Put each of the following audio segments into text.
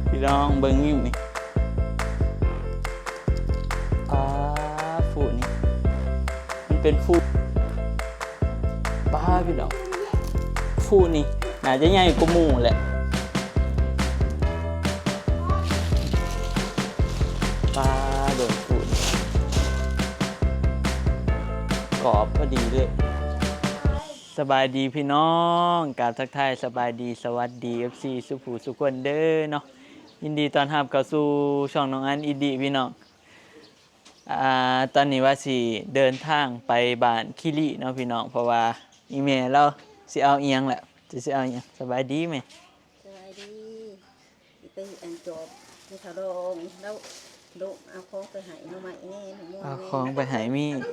ພີ່ນ້ອງເບິ່ງຢູ່ນີ້ ປ້າ ຟູນີ້ ມັນເປັນຟູ ປ້າ ພີ່ນ້ອງ ຟູນີ້ໜ້າຈະໃຫຍ່ກວ່າໝູ່ແຫຼະ ປ້າ ເບິ່ງຟູນີ້ ກອບພໍດີເລີຍ. ສະບາຍດີພີ່ນ້ອງ ກາບທັກທາຍສະບາຍດີສະຫວັດດີ ເອັຟຊີ ສູ່ຜູ້ສູ່ຄົນເດີເນາະ ຍິນດີຕ້ອນຮັບເຂົ້າສູ່ຊ່ອງນ້ອງອັນອິນດີພີ່ນ້ອງ. ອ່າ ຕອນນີ້ວ່າຊິເດີນທາງໄປບ້ານຄີລີເນາະພີ່ນ້ອງ ເພາະວ່າອີ່ແມ່ລາວຊິເອົາອີ່ຫຍັງແຫຼະ ຈະຊິເອົາອີ່ຫຍັງ. ສະບາຍດີແມ່. ສະບາຍດີ. ໄປອັນຈອບ ໄປທະລອງ ແລ້ວໂດະ ເອົາຂອງໄປໃຫ້ໜໍ່ໄມ້ແດ່ ໝາກມ່ວງ ເອົາຂອງໄປໃຫ້ມີ ໝາກ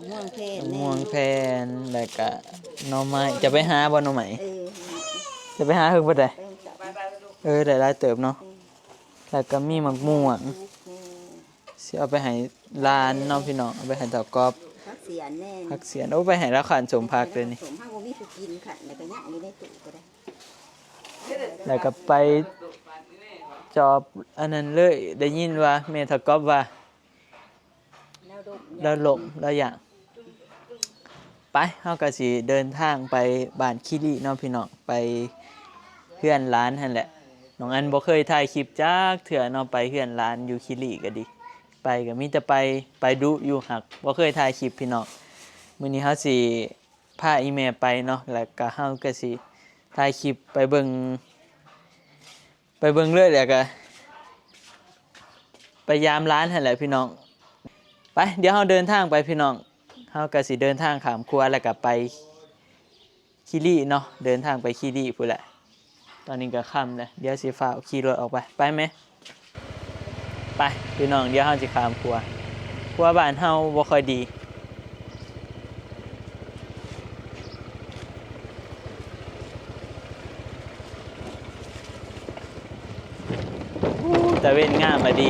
ມ່ວງແຜ່ນແດ່ ໝາກມ່ວງແຜ່ນ ແລ້ວກະໜໍ່ໄມ້. ຈະໄປຫາບໍ່ໜໍ່ໄມ້? ເອີ ຈະໄປຫາເພິ່ນບໍ່ໄດ້? ເອີ ໄດ້ຫຼາຍເຕີບເນາະ ເອີ ແລ້ວກະມີໝາກມ່ວງ ແມ່ນ ຊິເອົາໄປໃຫ້ຫຼານເນາະພີ່ນ້ອງ ເອົາໄປໃຫ້ເຖົ້າກອບ. ຜັກສຽນແດ່ ຜັກສຽນ ໂອ້ ໄປໃຫ້ລາວຂັນສົມຜັກເລີຍນີ້ ສົມຜັກບໍ່ມີຜູ້ກິນ ຂັນແລ້ວກໍຍັງຢູ່ໃນຕູ້ກໍໄດ້ ແລ້ວກໍໄປຈອບອັນນັ້ນເລີຍ. ໄດ້ຍິນວ່າແມ່ເຖົ້າກອບວ່າ ລາວລົ້ມ ລາວຢ້ານ. ໄປ ເຮົາກໍຊິເດີນທາງໄປບ້ານຄີລີເນາະພີ່ນ້ອງ ໄປເຮືອນຫຼານຫັ້ນແຫຼະ. ນ້ອງອັນບໍ່ເຄີຍຖ່າຍຄລິບຈັກເທື່ອເນາະ ໄປເຮືອນຫຼານຢູ່ຄີລີກໍດີ ໄປກໍມີແຕ່ໄປ ໄປດຸຢູ່ ຫາກບໍ່ເຄີຍຖ່າຍຄລິບພີ່ນ້ອງ. ມື້ນີ້ເຮົາຊິພາອີ່ແມ່ໄປເນາະ ແລ້ວກໍເຮົາກໍຊິຖ່າຍຄລິບໄປເບິ່ງ ໄປເບິ່ງເລີຍ ແລ້ວກະໄປຢາມຫຼານຫັ້ນແຫຼະພີ່ນ້ອງ. ໄປ ດຽວເຮົາເດີນທາງໄປພີ່ນ້ອງ ເຮົາກະຊິເດີນທາງຂ້າມຂົວ ແລ້ວກະໄປຄີລີເນາະ ເດີນທາງໄປຄີລີພຸ້ນແຫຼະ. ຕອນນີ້ກະຄ່ຳແລ້ວ ດຽວຊິຟ້າວຂີ່ລົດອອກໄປ ໄປແມ່. ໄປພີ່ນ້ອງ ດຽວເຮົາຊິຂ້າມຂົວ ຂົວບ້ານເຮົາບໍ່ຄ່ອຍດີ. ອູ້ ຕາເວັນງາມອີ່ຫຼີ.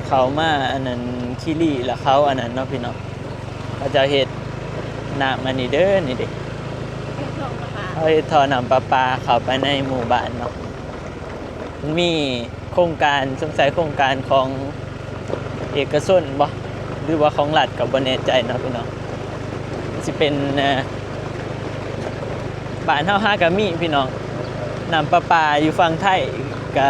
ເຂົ້າມາອັນນັ້ນ ຄີລີ ລະເຂົາອັນນັ້ນເນາະພີ່ນ້ອງ ເຂົາເຈົ້າເຮັດນ້ຳອັນນີ້ເດີ ນີ້ເດ້ ເຂົາເຮັດທໍ່ນ້ຳປະປາເຂົ້າໄປໃນໝູ່ບ້ານເນາະ. ມັນມີໂຄງການ ສົງໄສໂຄງການຂອງເອກະຊົນບໍ ຫຼືວ່າຂອງລັດກໍບໍ່ແນ່ໃຈເນາະພີ່ນ້ອງ. ມັນຊິເປັນ ເອີ ບ້ານເຮົາຫາກະມີພີ່ນ້ອງ ນ້ຳປະປາຢູ່ຝັ່ງໄທກະ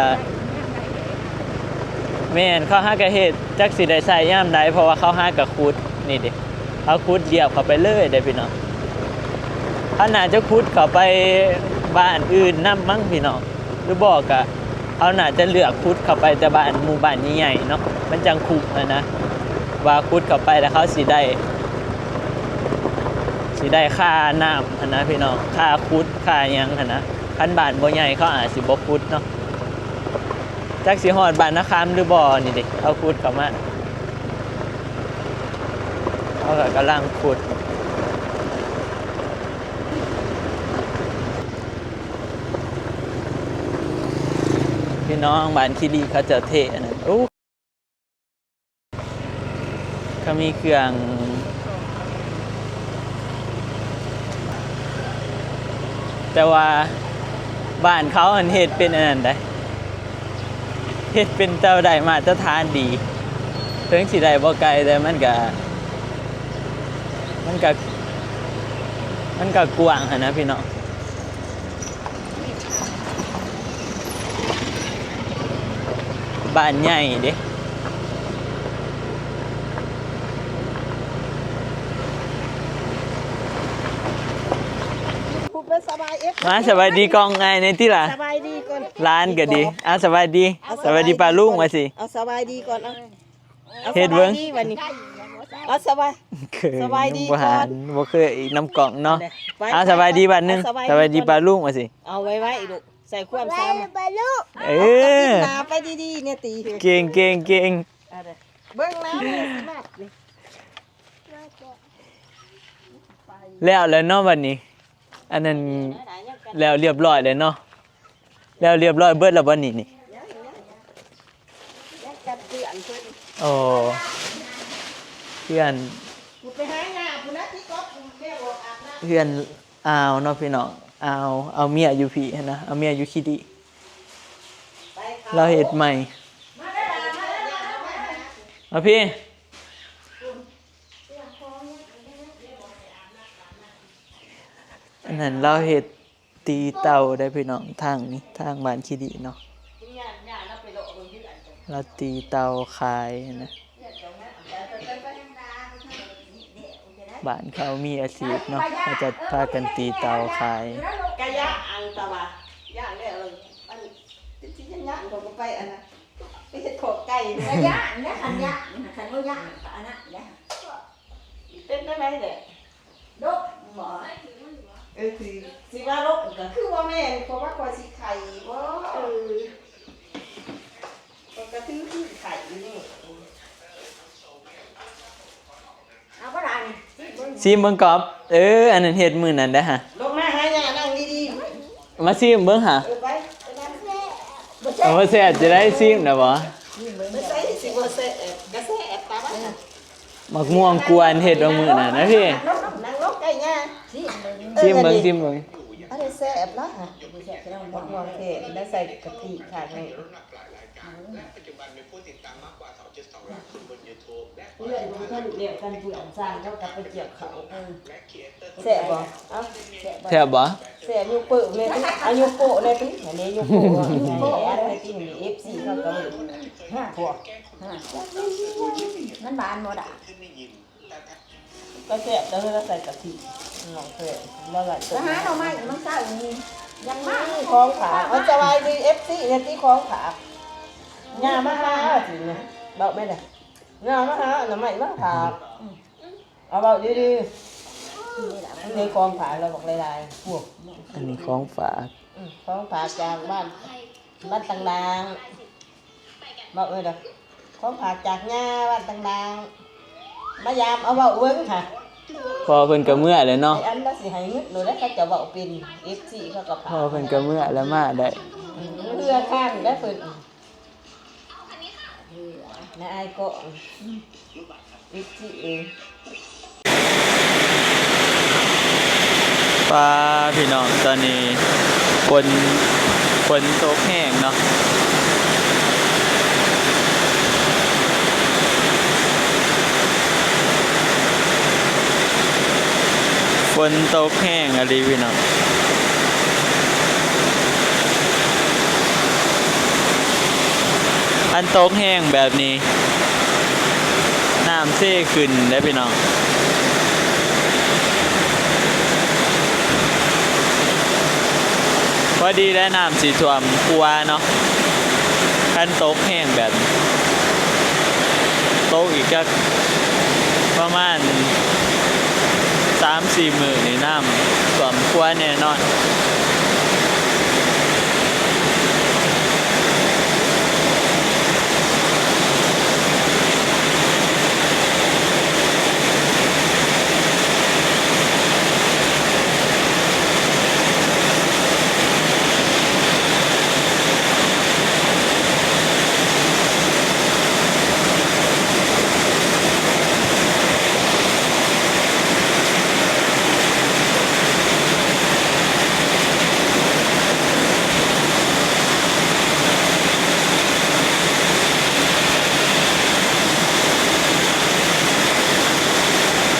ແມ່ນ ເຂົາຫາກະເຮັດ ຈັກຊິໄດ້ໃຊ້ຍາມໃດ ເພາະວ່າເຂົາຫາກະຂຸດ ນີ້ເດ້ ເຂົາຂຸດລຽບເຂົ້າໄປເລີຍເດ້ພີ່ນ້ອງ. ເຂົາໜ້າຈະຂຸດເຂົ້າໄປບ້ານອື່ນນຳມັ້ງພີ່ນ້ອງ ຫຼືບໍ່ກະ ເຂົາໜ້າຈະເລືອກຂຸດເຂົ້າໄປແຕ່ບ້ານ ໝູ່ບ້ານໃຫຍ່ໆເນາະ ມັນຈັ່ງຄຸບຫັ້ນນະ ວ່າຂຸດເຂົ້າໄປແລ້ວເຂົາຊິໄດ້ ຊິໄດ້ຄ່ານ້ຳຫັ້ນນະພີ່ນ້ອງ ຄ່າຂຸດຄ່າຫຍັງຫັ້ນນະ. ຄັນບ້ານບໍ່ໃຫຍ່ເຂົາອາດຊິບໍ່ຂຸດເນາະ. ຈັກຊິຮອດບ້ານນາຄຳຫຼືບໍ່ ນີ້ເດ້ ເຂົາຂຸດເຂົ້າມາ ເຂົາກໍກຳລັງຂຸດ ພີ່ນ້ອງ. ບ້ານຄີລີເຂົາເຈົ້າເທອັນນັ້ນ ໂອ້ ເຂົາມີເຄື່ອງ ແຕ່ວ່າບ້ານເຂົາຫັ້ນເຮັດເປັນອັນນັ້ນໃດ ເຮັດເປັນແຕ່ໄດ້ມາດຕະຖານດີ ເຖິງຊິໄດ້ບໍ່ໄກ ແຕ່ມັນກະ ມັນກະ ມັນກະກວ້າງຫັ້ນນະພີ່ນ້ອງ. ບ້ານໃຫຍ່ເດ້. ມາສະບາຍດີກ້ອງອ້າຍແດ່ຕິລະ. ສະບາຍດີກ່ອນ. ຫຼານກໍດີ. ອ່າ ສະບາຍດີ. ສະບາຍດີປ້າລຸງວ່າຊິ. ເອົາສະບາຍດີກ່ອນ ເອົາ. ເຮັດເບິ່ງ ເອົາສະບາຍ ເຂີນ ສະບາຍດີ ບໍ່ ບໍ່ເຄີຍນຳກ້ອງເນາະ. ເອົາສະບາຍດີບາດໜຶ່ງ. ສະບາຍດີປ້າລຸງວ່າຊິ. ເອົາໄວໆລູກ. ໃສ່ຄວາມສາມາດ ເອີ ເອົາຕີນໜ້າໄປດີໆ ແນ່ຕິ ເກັ່ງໆໆ ເບິ່ງນະ ແມ່ຊິມັດນີ້ ແລ້ວແລ້ວເນາະບັດນີ້ ອັນນັ້ນແລ້ວລຽບຮ້ອຍແລ້ວເນາະ ແລ້ວລຽບຮ້ອຍເບິດແລ້ວບໍ່ນີ້ນີ້ ຍັງ ຍັງ ຍັງກັນເປື້ອນເພິ່ນ ໂອ້ ເພື່ອນ ກູໄປຫາຍ່າພຸ້ນນະ ທີ່ກໍແມ່ອອກອາບນ້ຳ ເພື່ອນອາວເນາະພີ່ນ້ອງ ອາວ ອາວເມຍຢູ່ພີ້ຫັ້ນນະ ອາວເມຍຢູ່ຂີ້ດີ ໄປເຂົາ ລາວເຮັດໃໝ່ ມາເດີຫຼ້າ ມາເດີ ມາພີ້ ອັນນັ້ນລາວເຮັດຕີເຕົ່າໄດ໋ພີ່ນ້ອງ ທາງນີ້ ທາງບ້ານຂີ້ດີເນາະ ລາວຕີເຕົ່າຂາຍຫັ້ນນະ ບ້ານເຂົາມີອາຊີບເນາະ ເຂົາຈະພາກັນຕີເຕົ່າຂາຍ ກະຢ້າງ ແຕ່ວ່າຢ້າງແລ້ວ ອັນ ເປັນຊິຢ້າງ ເຂົາກໍໄປອັນນັ້ນ ໄປເຮັດຂອກໄກ່ ກະຢ້າງນະ ຄັນຢ້າງ ຄັນບໍ່ຢ້າງກໍອັນນັ້ນແຫຼະ ເປັນຈັ່ງໃດແຫຼະ ດົກບໍ ເອີ ຄື ຊິວ່າດົກກໍຄືວ່າແມ່ນ ເພາະວ່າຂ້ອຍຊິໄຂ່ບໍ ເອີ ຂ້ອຍກໍຖືຄືໄຂ່ຢູ່ນີ້ ເອົາບໍ່ລະນີ້ ຊີມເບິ່ງກອບ ເອີ ອັນນັ້ນເຮັດມື້ນັ້ນໄດ໋ຫະ ລົງມາຫາຍ່າ ນັ່ງດີໆ ມາຊີມເບິ່ງຫາ ເອີ ໄປ ໄປນຳ ບໍ່ແຊບ ບໍ່ແຊບຈະໄດ້ຊີມນະບໍ ບໍ່ໃສ່ ຊິບໍ່ແຊບ ກະແຊບຕາມ ໝາກມ່ວງກວນເຮັດວ່າມື້ນັ້ນນະພີ່ ນັ່ງລົງໃກ້ຍ່າ ຊີມເບິ່ງ ຊີມເບິ່ງ ອັນນີ້ແຊບລະ ໝາກມ່ວງເທດ ແລ້ວໃສ່ກະທິຂ້າງໃນ ເຮືອນບໍ່ທັນແລ້ວກັນເບືອງ ຊ່າງເຂົາກັບໄປກ່ຽວເຂົ້າ ເອີ ແຊບບໍ່ ເອົ້າ ແຊບບໍ່ ແຊບບໍ່ ແຊບ ຍົກໂປ້ແດ່ຕິ ເອົາ ຍົກໂປ້ແດ່ຕິ ອັນນີ້ຍົກໂປ້ ຍົກໂປ້ແດ່ຕິ ເອັຟຊີເຂົາກໍ ຮະ ພວກ ຮະ ມັນຫວານບໍ່ດະ ກໍແຊບ ແຕ່ເວລາໃສ່ກະທິ ນ້ອງແຊບ ລະລາຍ ໄປຫາໜໍ່ໄມ້ມື້ເຊົ້ານີ້ ຍັງມາ ຂອງຝາກ ເອົາ ສະບາຍດີ ເອັຟຊີ ແດ່ຕິ ຂອງຝາກ ຍ່າມາຫາ ວ່າຊິນະ ເວົ້າແມ່ນະ ຍ່າມາຫາ ໜໍ່ໄມ້ມາຝາກ ອືມ ເອົາເວົ້າດີໆ ນີ້ລະ ອັນນີ້ຂອງຝາກລະ ບັກຫຼາຍໆ ພວກ ອັນນີ້ຂອງຝາກ ອືມ ຂອງຝາກຈາກບ້ານ ບ້ານຕັງດາງ ເວົ້າເອີດອກ ຂອງຝາກຈາກຍ່າບ້ານຕັງດາງ ມາຢາມ ເອົາເວົ້າເບິ່ງຫາ ພໍ່ເພິ່ນກໍເມືອແລ້ວເນາະ ໄອ້ອັນລະຊິໃຫ້ເງິນໂລດ ເຂົາເຈົ້າເວົ້າເປັນ ເອັຟຊີ ເຂົາກໍຝາກ ພໍ່ເພິ່ນກໍເມືອແລ້ວ ມາໄດ້ ເຮືອຂ້າມແລ້ວເພິ່ນ ນາອາຍກໍ ອືມ ອີກທີເອງ ປ້າ ພີ່ນ້ອງ ຕອນນີ້ຝົນ ຝົນຕົກແຮງເນາະ ຝົນຕົກແຮງອີ່ຫຼີພີ່ນ້ອງ. ຄັນຕົກແຮງແບບນີ້ ນ້ຳເຊຂຶ້ນເດ້ພີ່ນ້ອງ. ພໍດີແລ້ວນ້ຳຊິຖ້ວມຂົວເນາະ ຄັນຕົກແຮງແບບນີ້ ຕົກອີກຈັກປະມານສາມສີ່ມື້ນີ້ ນ້ຳຖ້ວມຂົວແນ່ນອນ.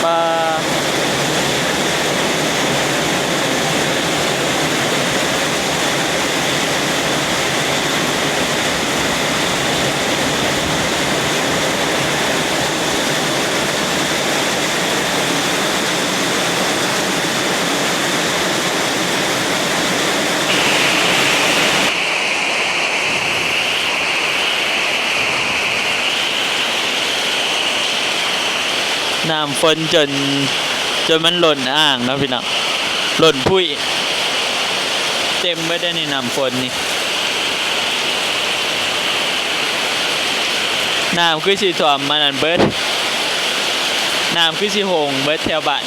ປາ ນ້ຳຝົນຈົນ ຈົນມັນລົ້ນອ່າງເນາະພີ່ນ້ອງ ລົ້ນພຸ້ຍ. ເຕັມເບິດເດ້ນີ້ ນ້ຳຝົນນີ້ ນ້ຳຄືຊິຖ້ວມອັນນັ້ນເບິດ ນ້ຳຄືຊິຫົງເບິດແຖວບ້ານ.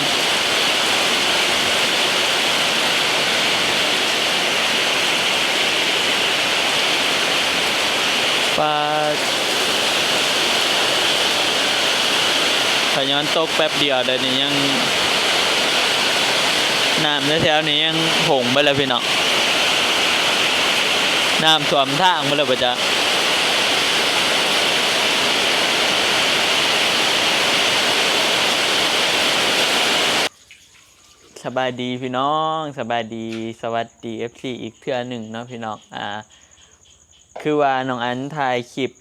ປາດ ພາຍຸມັນຕົກແປັບດຽວເດ້ນີ້ ຍັງ ນ້ຳແຖວໆນີ້ຍັງຫົງເບິດແລ້ວພີ່ນ້ອງ ນ້ຳຖ້ວມທາງເບິດແລ້ວບໍ່ຈັກ. ສະບາຍດີພີ່ນ້ອງ ສະບາຍດີ ສະຫວັດດີ ເອັຟຊີ ອີກເທື່ອໜຶ່ງເນາະພີ່ນ້ອງ. ອ່າ ຄືວ່ານ້ອງອັນຖ່າຍຄລິບ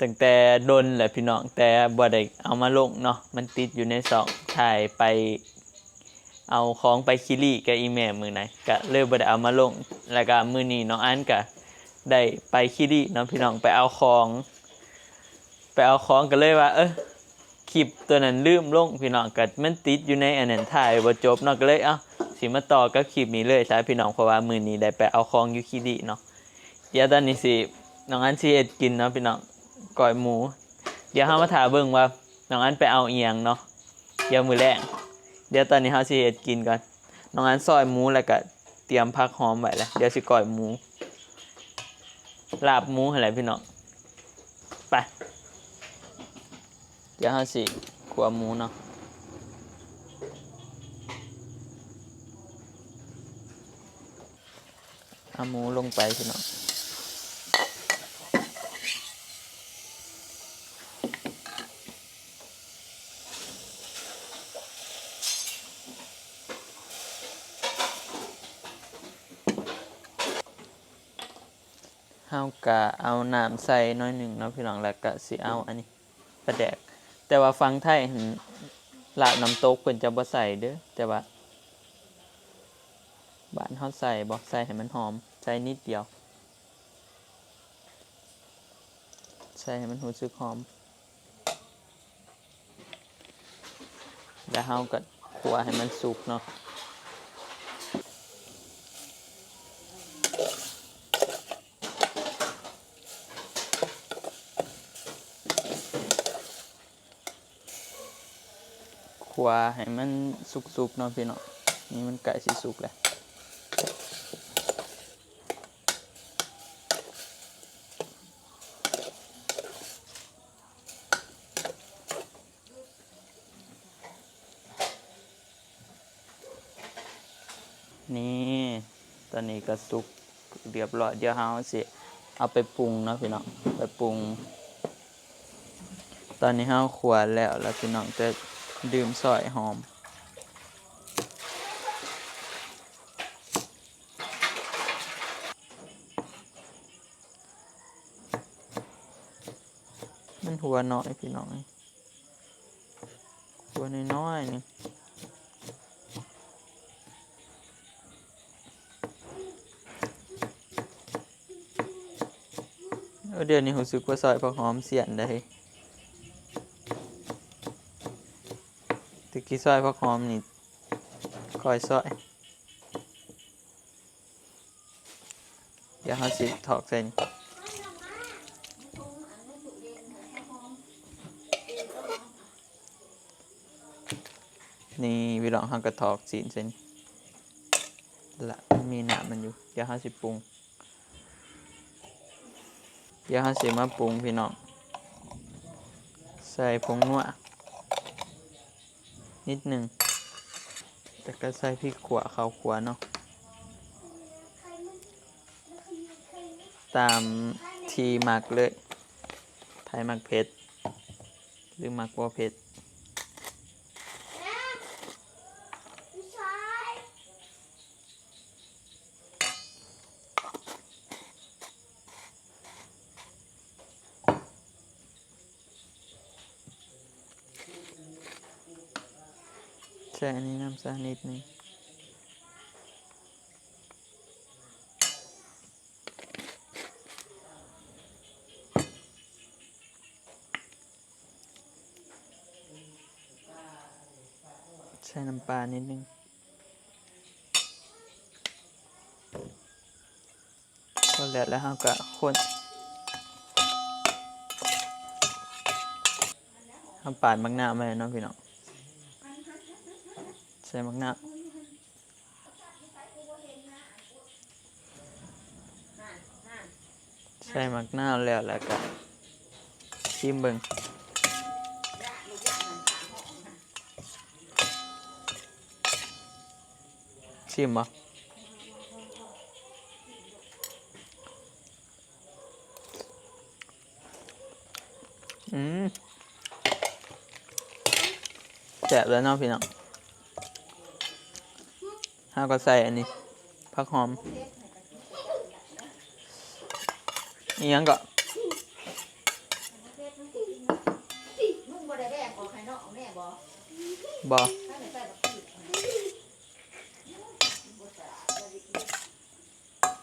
ຕັ້ງແຕ່ດົນແລ້ວພີ່ນ້ອງ ແຕ່ບໍ່ໄດ້ເອົາມາລົງເນາະ ມັນຕິດຢູ່ໃນຊ່ອງ ຖ່າຍໄປເອົາຂອງໄປຄີລີກັບອີ່ແມ່ມື້ນັ້ນ ກະເລີຍບໍ່ໄດ້ເອົາມາລົງ. ແລ້ວກະມື້ນີ້ນ້ອງອັນກະໄດ້ໄປຄີລີເນາະພີ່ນ້ອງ ໄປເອົາຂອງ ໄປເອົາຂອງ ກໍເລີຍວ່າ ເອີ ຄລິບຕົວນັ້ນລືມລົງພີ່ນ້ອງ ກໍມັນຕິດຢູ່ໃນອັນນັ້ນ ຖ່າຍບໍ່ຈົບເນາະ ກໍເລີຍ ເອົ້າ ຊິມາຕໍ່ກັບຄລິບນີ້ເລີຍຊະພີ່ນ້ອງ ເພາະວ່າມື້ນີ້ໄດ້ໄປເອົາຂອງຢູ່ຄີລີເນາະ. ດຽວຕອນນີ້ຊິ ນ້ອງອັນຊິເຮັດກິນເນາະພີ່ນ້ອງ ກ້ອຍໝູ. ດຽວເຮົາມາຖ້າເບິ່ງວ່ານ້ອງອັນໄປເອົາອີ່ຫຍັງເນາະ ດຽວມື້ແລງ. ດຽວຕອນນີ້ເຮົາຊິເຮັດກິນກ່ອນ. ນ້ອງອັນຊອຍໝູ ແລ້ວກະຕຽມຜັກຫອມໄວ້ແລ້ວ ດຽວຊິກ້ອຍໝູ ລາບໝູຫັ້ນແຫຼະພີ່ນ້ອງ. ໄປ ດຽວເຮົາຊິຂົ້ວໝູເນາະ. ເອົາໝູລົງໄປພີ່ນ້ອງ. ເຮົາກະເອົານ້ຳໃສ່ໜ້ອຍໜຶ່ງເນາະພີ່ນ້ອງ ແລ້ວກະຊິເອົາອັນນີ້ ປາແດກ ແຕ່ວ່າຝັ່ງໄທຫັ້ນ ລາບນ້ຳຕົກເພິ່ນຈະບໍ່ໃສ່ເດີ້ ແຕ່ວ່າບ້ານເຮົາໃສ່ບໍ່ ໃສ່ໃຫ້ມັນຫອມ ໃສ່ນິດດຽວ ໃສ່ໃຫ້ມັນຮູ້ສຶກຫອມ. ແລ້ວເຮົາກໍຂົ້ວໃຫ້ມັນສຸກເນາະ. ຂົ້ວໃຫ້ມັນສຸກໆເນາະພີ່ນ້ອງ. ນີ້ມັນໃກ້ຊິສຸກແລ້ວ. ນີ້ ຕອນນີ້ກໍສຸກຮຽບຮ້ອຍ ດຽວເຮົາຊິເອົາໄປປຸງເນາະພີ່ນ້ອງ ໄປປຸງ. ຕອນນີ້ເຮົາຂົ້ວແລ້ວ ແລ້ວພີ່ນ້ອງຈະດື່ມຊອຍຫອມ. ມັນຫົວນ້ອຍພີ່ນ້ອງ ຫົວນ້ອຍໆນີ້. ເອີ ດຽວນີ້ຮູ້ສຶກວ່າຊອຍຜັກຫອມສ່ຽນໄດ໋. ແຕ່ກີ້ຊອຍຜັກຫອມນີ້ ຂ້ອຍຊອຍ. ດຽວເຮົາຊິຖອກໃສ່ນີ້ ນີ້ພີ່ນ້ອງ ເຮົາກໍຖອກຊີ້ນໃສ່ນີ້ລະ ມັນມີນ້ຳມັນຢູ່. ດຽວເຮົາຊິປຸງ ດຽວເຮົາຊິມາປຸງພີ່ນ້ອງ ໃສ່ຜົງນົວ ນິດໜຶ່ງ ແລ້ວກໍໃສ່ພິກຂົ້ວ ເຂົ້າຂົ້ວເນາະ ຕາມທີ່ມັກເລີຍ ໃຜມັກເຜັດ ຫຼື ມັກບໍ່ເຜັດ. ໃສ່ອັນນີ້ນຳຊະນິດໜຶ່ງ ໃສ່ນ້ຳປານິດໜຶ່ງ. ແລ້ວເຮົາກໍຄົນ ເຮົາປາດໝາກນາວໄວ້ເນາະພີ່ນ້ອງ ໃສ່ໝາກນາວ ໃສ່ໝາກນາວແລ້ວ ແລ້ວກໍຊີມເບິ່ງ ຊີມບໍ່? ອືມ ແຊບແລ້ວເນາະພີ່ນ້ອງ ເຮົາກໍໃສ່ອັນນີ້ ຜັກຫອມ ອີ່ຫຍັງເກາະ ບໍ່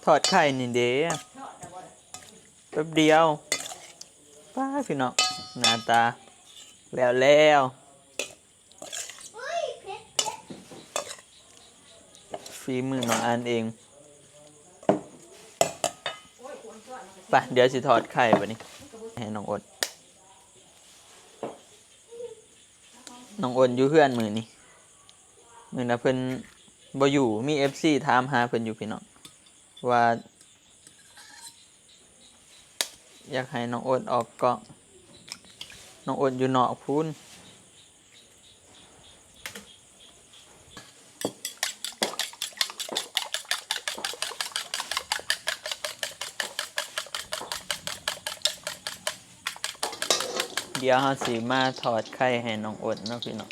ທອດໄຂ່ນີ້ເດ້ ແປັບດຽວ ປ້າ ພີ່ນ້ອງ ໜ້າຕາແລ້ວແລ້ວ ຝີມືນ້ອງອັນເອງ ໄປ ດຽວຊິທອດໄຂ່ບາດນີ້ ໃຫ້ນ້ອງອົນ ນ້ອງອົນຢູ່ເຮືອນມື້ນີ້ ມື້ນະເພິ່ນບໍ່ຢູ່ ມີເອັຟຊີຖາມຫາເພິ່ນຢູ່ພີ່ນ້ອງ ວ່າຢາກໃຫ້ນ້ອງອົນອອກກ້ອງ ນ້ອງອົນຢູ່ນອກພຸ້ນ. ດຽວເຮົາຊິມາທອດໄຂ່ໃຫ້ນ້ອງອົນເນາະພີ່ນ້ອງ.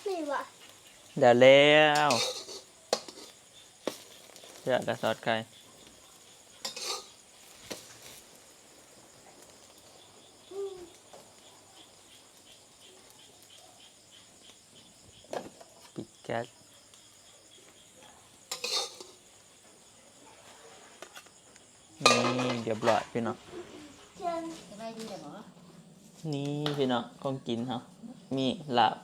ນີ້ຫວາ? ໄດ້ແລ້ວ ເສຍແລ້ວທອດໄຂ່. ປິດແກັສ. ນີ້ ຮຽບຮ້ອຍພີ່ນ້ອງ. ສະບາຍດີແລ້ວບໍ່? ນີ້ພີ່ນ້ອງ ຂອງກິນເຮົາ ມີລາບ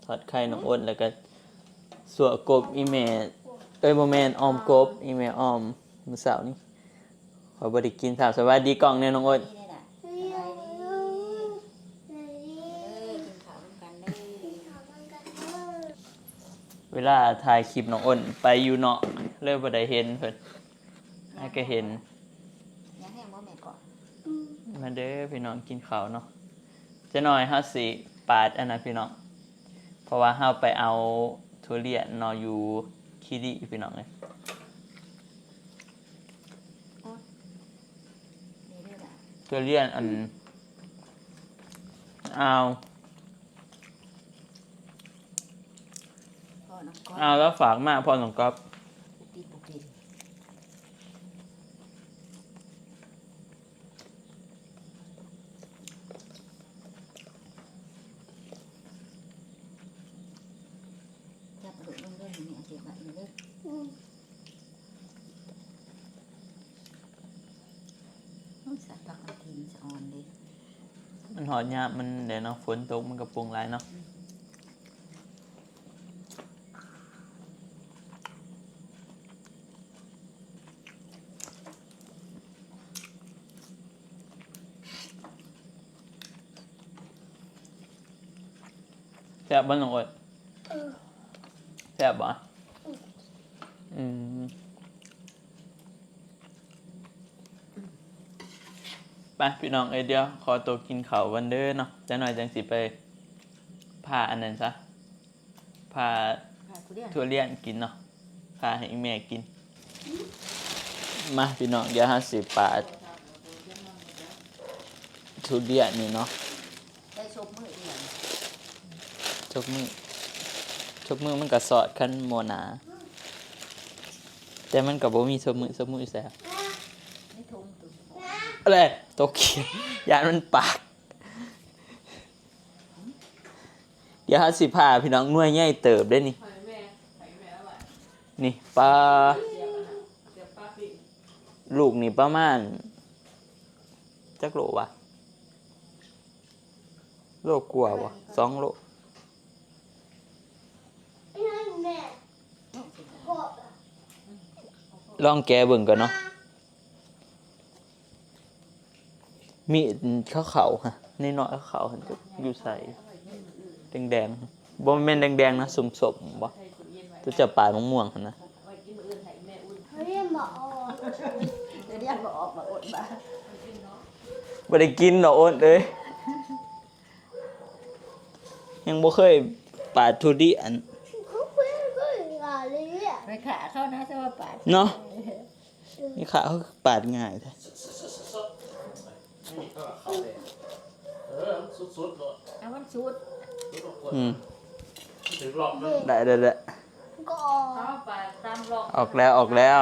ທອດໄຂ່ນ້ອງອົນ ແລ້ວກໍຊົ່ວກົບອີ່ແມ່ ເອີຍ ບໍ່ແມ່ນ ອ່ອມກົບອີ່ແມ່ອ່ອມ ມື້ເຊົ້ານີ້ ຂ້ອຍບໍ່ໄດ້ກິນເຊົ້າ. ສະບາຍດີກ້ອງແດ່ນ້ອງອົນ. ສະບາຍດີ ເອີ ກິນເຂົ້ານຳກັນເດີ. ເວລາຖ່າຍຄລິບນ້ອງອົນໄປຢູ່ນອກ ເລີຍບໍ່ໄດ້ເຫັນເພິ່ນ. ອາ ກໍເຫັນ ຍັງແຮງບໍ່ແມ່ເກາະ. ມາເດີພີ່ນ້ອງ ກິນເຂົ້າເນາະ. ຈັກໜ້ອຍເຮົາຊິປາດອັນນັ້ນພີ່ນ້ອງ ເພາະວ່າເຮົາໄປເອົາທຸລຽນເນາະ ຢູ່ຄີຣີພີ່ນ້ອງເອີຍ. ໂອ້ຍ ນີ້ເດີລະ ທຸລຽນອັນ ອືມ ອ່າວ ພໍ່ນ້ອງກອບ ອ່າວ ລາວຝາກມາ ພໍ່ນ້ອງກອບ ປິດບໍ່ເປັນ. ຈັບໂລດ ລົງເດີ ນີ້ເອົາເກັບໄວ້ນີ້ເດີ. ອືມ ໂອ້ຍ ໃສ່ຜັກກະທີມສະອອນເດ້. ມັນຮອດຍາມມັນແລ້ວເນາະ ຝົນຕົກມັນກໍປຸງຫຼາຍເນາະ. ອືມ ແຊບບໍ່ນ້ອງອົດ? ເອີ ແຊບບໍ່? ອືມ ອືມ ໄປພີ່ນ້ອງເອີຍ ດຽວຂໍໂຕກິນເຂົ້າກ່ອນເດີເນາະ ຈັກໜ້ອຍຈັ່ງຊິໄປຜ່າອັນນັ້ນຊະ ຜ່າ ຜ່າທຸ ທຸລຽນກິນເນາະ ພາໃຫ້ອີ່ແມ່ກິນ. ມາພີ່ນ້ອງ ດຽວເຮົາຊິປາດທຸລຽນນີ້ເນາະ. ໃສ່ສົບມືອີ່ຫຍັງ? ສົບມື ສົບມືມັນກະຊອດ ຄັນບໍ່ໜາ ແຕ່ມັນກະບໍ່ມີສົບມື. ສົບມືຢູ່ໃສ? ໃນຖົງໂຕ ແຫຼະ ຕົກຂຽນ ຢ້ານມັນປາກ. ດຽວເຮົາຊິພາພີ່ນ້ອງ ໜ່ວຍໃຫຍ່ເຕີບເດ້ນີ້. ນີ້ ປາ ລູກນີ້ປະມານ ຈັກໂລວະ? ໂລກວ່າບໍ່? ສອງໂລ. ລອງແກະເບິ່ງກ່ອນເນາະ. ມີດຂາວໆ ຮະ ນ້ອຍໆ ຂາວໆ ຫັ້ນ ຢູ່ໃສ? ແດງໆ ບໍ່ແມ່ນແດງໆ ນະ ສົ້ມໆ ບໍ່? ຕົວເຈົ້າປາດໝາກມ່ວງຫັ້ນນະ. ເຮົາຮຽນບໍ່ອອກ ຮຽນບໍ່ອອກ ບໍ່ອົດ ບໍ່ໄດ້ກິນດອກ ອົດເອີຍ. ຍັງບໍ່ເຄີຍປາດທຸລຽນ ໄປຂ້າເຂົານະ ແຕ່ວ່າປາດເນາະ. ນີ້ຂ້າເຂົາປາດງ່າຍແທ້. ເອີ ສຸດໆ ໂລດ ເອົາມັນສຸດ. ອືມ ຖືກລອບມັນ ໄດ້ ໄດ້ ໄດ້. ກໍອອກ ເອົາປາດຕາມລອບ ອອກແລ້ວ ອອກແລ້ວ.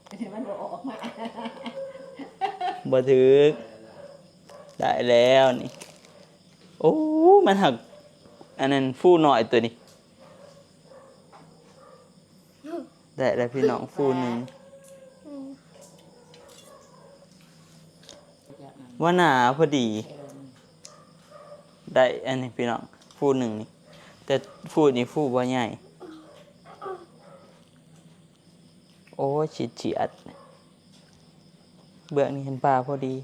ເອີ ມັນບໍ່ອອກມາ ບໍ່ຖືກ. ໄດ້ແລ້ວນີ້. ໂອ້ ມັນຫັກ ອັນນັ້ນ ຟູນ້ອຍໂຕນີ້. ໄດ້ແລ້ວພີ່ນ້ອງ ຟູໜຶ່ງ. ອືມ ວ່າໜາພໍດີ ໄດ້ອັນນີ້ພີ່ນ້ອງ ຟູໜຶ່ງນີ້. ແຕ່ຟູນີ້ຟູບໍ່ໃຫຍ່. ໂອ້ຍ ຊິຈຽດ ເບື້ອງນີ້ຫັ້ນປາພໍດີ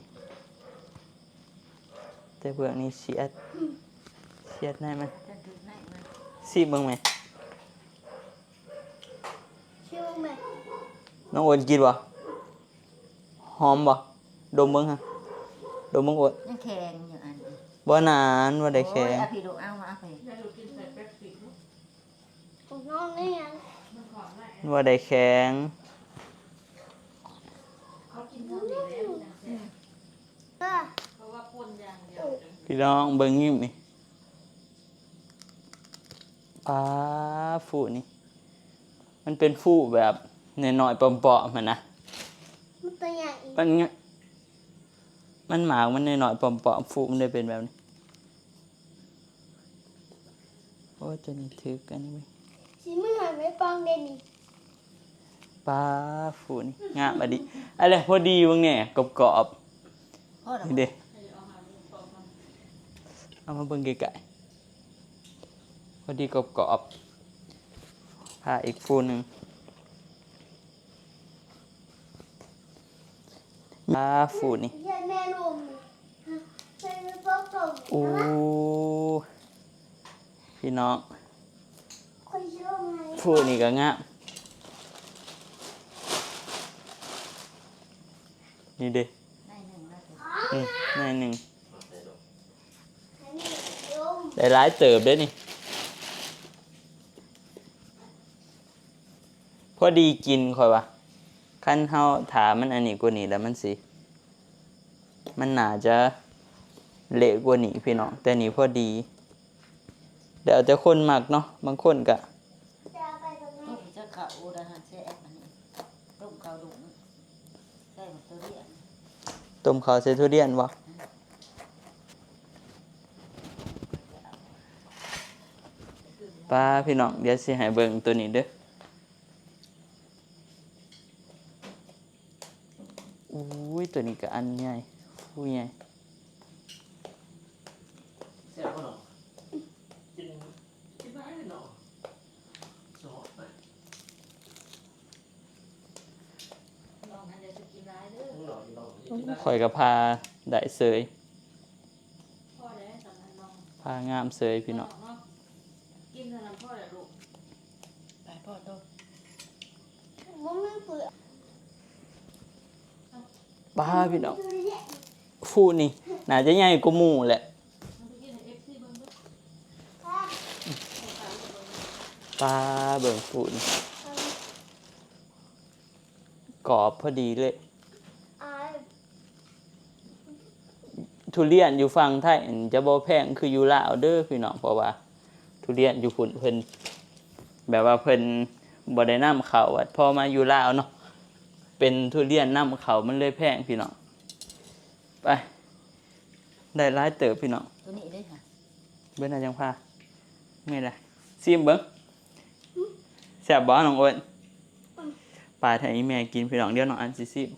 ແຕ່ເບື້ອງນີ້ສຽດ ສຽດໃນມັນ. ຊີມເບິ່ງແມ່ ຊີມເບິ່ງແມ່. ນ້ອງໂອນກິນບໍ່? ຫອມບໍ່? ດົມເບິ່ງຫັ້ນ ດົມເບິ່ງໂອນ. ຍັງແຂງຢູ່ອັນນີ້. ບໍ່ນານ ບໍ່ໄດ້ແຂງ. ໂອ້ຍ ເອົາພີ້ລູກ ເອົາ ເອົາພີ້. ບໍ່ໄດ້ແຂງ. ພີ່ນ້ອງເບິ່ງຍິ້ມນີ້ ປາ ຟູນີ້ ມັນເປັນຟູແບບນ້ອຍໆ ປ້ອມໆ ຫັ້ນນະ. ມັນໂຕໃຫຍ່ ມັນ ມັນໝາກມັນນ້ອຍໆ ປ້ອມໆ ຟູມັນໄດ້ເປັນແບບນີ້. ໂອ້ຍ ໂຕນີ້ຖືກອັນນີ້ເວີຍ ຊິມື້ໃຫ້ໄປປ່ອງເດ້ນີ້. ປາ ຟູນີ້ງາມອີ່ຫຼີ. ອັນແຫຼະ ພໍດີເບິ່ງແນ່ ກອບໆ ນີ້ເດ້ ເອົາມາເບິ່ງໃກ້ໆ ພໍດີກອບໆ. ພາອີກຟູໜຶ່ງ. ອ່າ ຟູນີ້ ໂອ້ ພີ່ນ້ອງ ຟູນີ້ກໍງາມ ນີ້ເດ້ ອືມ ໜ້ອຍໜຶ່ງ ໄດ້ຫຼາຍເຕີບເດ້ນີ້. ພໍດີກິນຂ້ອຍວ່າ ຄັນເຮົາຖ້າມັນອັນນີ້ກວ່ານີ້ແລ້ວ ມັນຊິ ມັນໜ້າຈະເລະກວ່ານີ້ພີ່ນ້ອງ ແຕ່ນີ້ພໍດີ ແລ້ວແຕ່ຄົນມັກເນາະ ບາງຄົນກະ ຕົ້ມເຂົ້າດຸ້ງ ໃສ່ທຸລຽນ ຕົ້ມເຂົ້າໃສ່ທຸລຽນບໍ່? ປາ ພີ່ນ້ອງ ດຽວຊິໃຫ້ເບິ່ງໂຕນີ້ເດີ. ໂອ້ຍ ໂຕນີ້ກໍອັນໃຫຍ່ ຟູໃຫຍ່ ແຊບບໍ່ເນາະ? ກິນ ກິນຫຼາຍເນາະ ຊອບໄປ. ຂ້ອຍກໍຜ່າໄດ້ເສີຍ ຜ່າງາມເສີຍພີ່ນ້ອງ. ກິນເທົ່ານັ້ນພໍແລ້ວລູກ ໄປພໍ່ໂຕ ບໍ່ມີເປືອກ. ປາ ພີ່ນ້ອງ ຟູນີ້ໜ້າຈະໃຫຍ່ກວ່າໝູ່ແຫຼະ. ເອົາໄປກິນໃຫ້ເອັຟຊີເບິ່ງດູ ເອີ ເອີ ປາ ເບິ່ງພຸ້ນ ກອບພໍດີເລີຍ. ທຸລຽນຢູ່ຝັ່ງໄທນີ້ຈະບໍ່ແພງຄືຢູ່ລາວເດີພີ່ນ້ອງ ເພາະວ່າທຸລຽນຢູ່ພຸ້ນເພິ່ນ ແບບວ່າເພິ່ນບໍ່ໄດ້ນຳເຂົ້າ ບັດພໍມາຢູ່ລາວເນາະ ເປັນທຸລຽນນຳເຂົ້າ ມັນເລີຍແພງພີ່ນ້ອງ. ໄປ ໄດ້ຫຼາຍເຕີບພີ່ນ້ອງ ໂຕນີ້ເດ້ຫະ ເບິ່ງນະ ຈັ່ງພາ ແມ່ນລະ ຊີມເບິ່ງ ແຊບບໍ່ນ້ອງໂອດ? ປາດໃຫ້ອີ່ແມ່ກິນພີ່ນ້ອງ ດຽວນ້ອງອັນຊິຊີມ.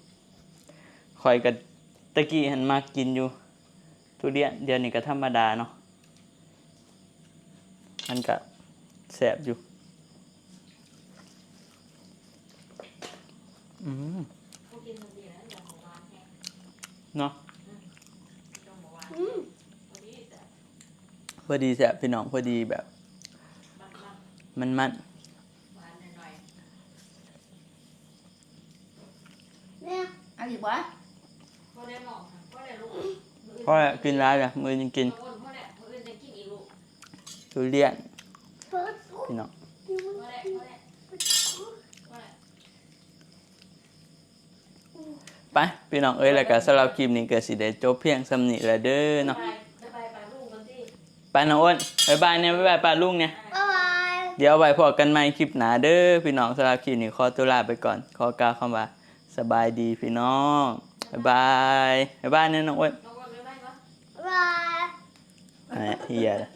ຂ້ອຍກໍຕະກີ້ຫັ້ນມັກກິນຢູ່ທຸລຽນ ດຽວນີ້ກໍທຳມະດາເນາະ ມັນກໍແຊບຢູ່. ອືມ ເນາະ ອືມ ພໍດີແຊບພີ່ນ້ອງ ພໍດີແບບມັນໆ. ແມ່ ເອົາອີກບໍ່? ພໍແລ້ວ ກິນຫຼາຍລະ ມື້ອື່ນຈັ່ງກິນ. ທຸລຽນພີ່ນ້ອງ ໄປພີ່ນ້ອງເອີຍ ແລ້ວກໍສຳລັບຄລິບນີ້ກໍຊິໄດ້ຈົບພຽງສ່ຳນີ້ລະເດີເນາະ. ໄປນ້ອງໂອດ ບາຍບາຍແດ່ ບາຍບາຍປ້າລຸງແດ່. ບາຍບາຍ ດຽວໄວ້ພໍ້ກັນໃໝ່ຄລິບໜ້າເດີພີ່ນ້ອງ. ສຳລັບຄລິບນີ້ຂໍຕົວລາໄປກ່ອນ ຂໍກ່າວຄຳວ່າສະບາຍດີພີ່ນ້ອງ ບາຍບາຍ ບາຍບາຍແດ່ນ້ອງໂອດ. ບາຍບາຍ ເອີ ເຮີຍ